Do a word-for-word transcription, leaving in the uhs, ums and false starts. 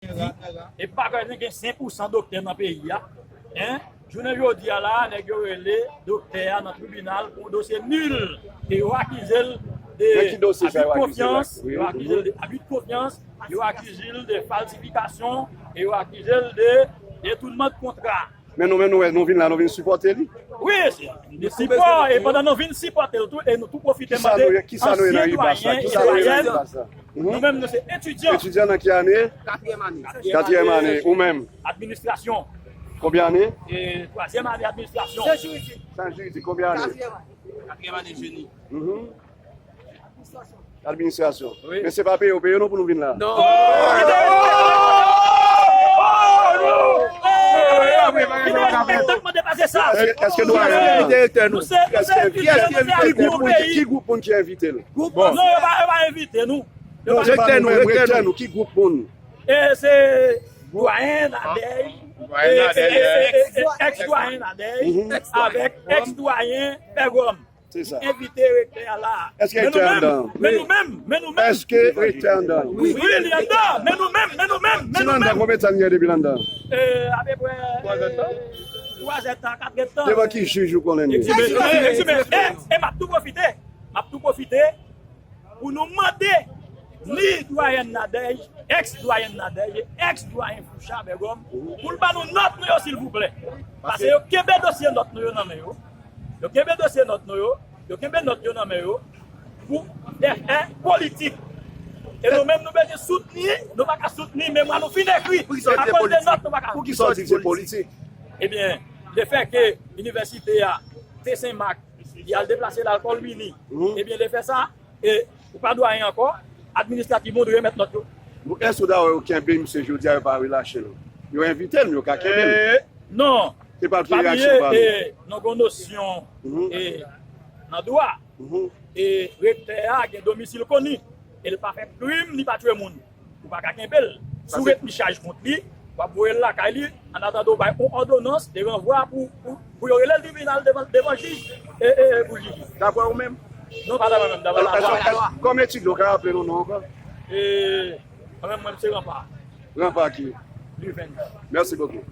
Di, e pa ka gen senk pou san doktè nan peyi a. Hein? Jounen jodi a la, nèg yo rele doktè a nan tribinal pou yon dosye nil. E yo akize l de abus de confiance, yo akize l de abus de confiance, yo akize l de falsifikasyon, e yo akize l de detounman de kontra. Men nou menm nou wè, nou vin la, nou vin sipòte li. Wi, se de sipò, e pandan nou vin sipòte l tou, e nou tou pwofite mande ansyen dwayen e dwayèn. Nou menm nou se etidyan. Etidyan nan ki ane? Katriyèm ane. Katriyèm ane. Ou menm? Administrasyon. Konbyen ane? E twazyèm ane administrasyon. Syans jiridik. Syans jiridik, konbyen ane? Katriyèm ane. Katriyèm ane jeni. Mhm. Administrasyon. Wi. Men se pa peye yo peye nou pou nou vin la. Non. Èske, èske nou a envite direktè nou? Èske envite? Ki gwoup moun, ki gwoup moun ki envite l? Non, yo pa, yo pa envite nou. Non, se pa nou menm, rektè nou, ki gwoup moun? E se dwayen Nadège, e, e, e, e, èks dwayen Nadège, avèk èks dwayen Pègòm. Se sa. Envite rektè a la. Èske rektè anndan? Men nou menm, men nou menm. Èske rektè anndan? Wi, wi, li anndan. Men nou menm, men nou menm, men nou menm. Si l anndan, konbyen tan li gen depi l anndan? E, apeprè, twa zèdtan, twa zèdtan, kat èdtan. Devan ki jij ou konnen li? E, e, e, e, e m ap tou pwofite, m ap tou pwofite pou nou mande ni dwayèn Nadège, èks dwayèn Nadège, èks dwayen Foucha Bègòm, pou l ba nou nòt nou yo, silvouplè. Paske yo kenbe dosye nòt nou yo nan men yo. Yo kenbe dosye nòt nou yo, yo kenbe nòt yo nan men yo pou dè fè politik. E nou menm nou bezwen soutni, nou pa ka soutni, memwa nou fin ekri. Akoz de nòt nou pa ka. Poukisa w di se politik? Ebyen, lefè ke inivèsite a, T Senmak, li al deplase l al Kòlbini. Ebyen, lefè sa, e ou pa dwayen ankò, administrativman, ou dwe remèt nòt yo. Bon, èske w ta wè yo kenbe misye jodi a, yo pa relache l? Yo envite l, men yo ka kenbe l. Non. Se pa l ki reyaksyon pa nou. E, nou gen yon nosyon, e, nan dwa. E rektè a gen domisil koni. E l pa fè krim, li pa tchwe moun. Ou pa ka kenbe l. Si w ret li chaj kont li, w ap voye l lakay li, an atandan w bay yon òdonans de ranvwa pou, pou, pou yo rele l tribinal devan, devan jij, e, e, e, pou jije. Daprè ou menm? Non, pa daprè mwen, daprè lalwa. Kòm etidyan, ou ka raple nou non ankò? E, mwen menm, mwen se Ranpa. Ranpa ki? Liven. Mèsi bokou.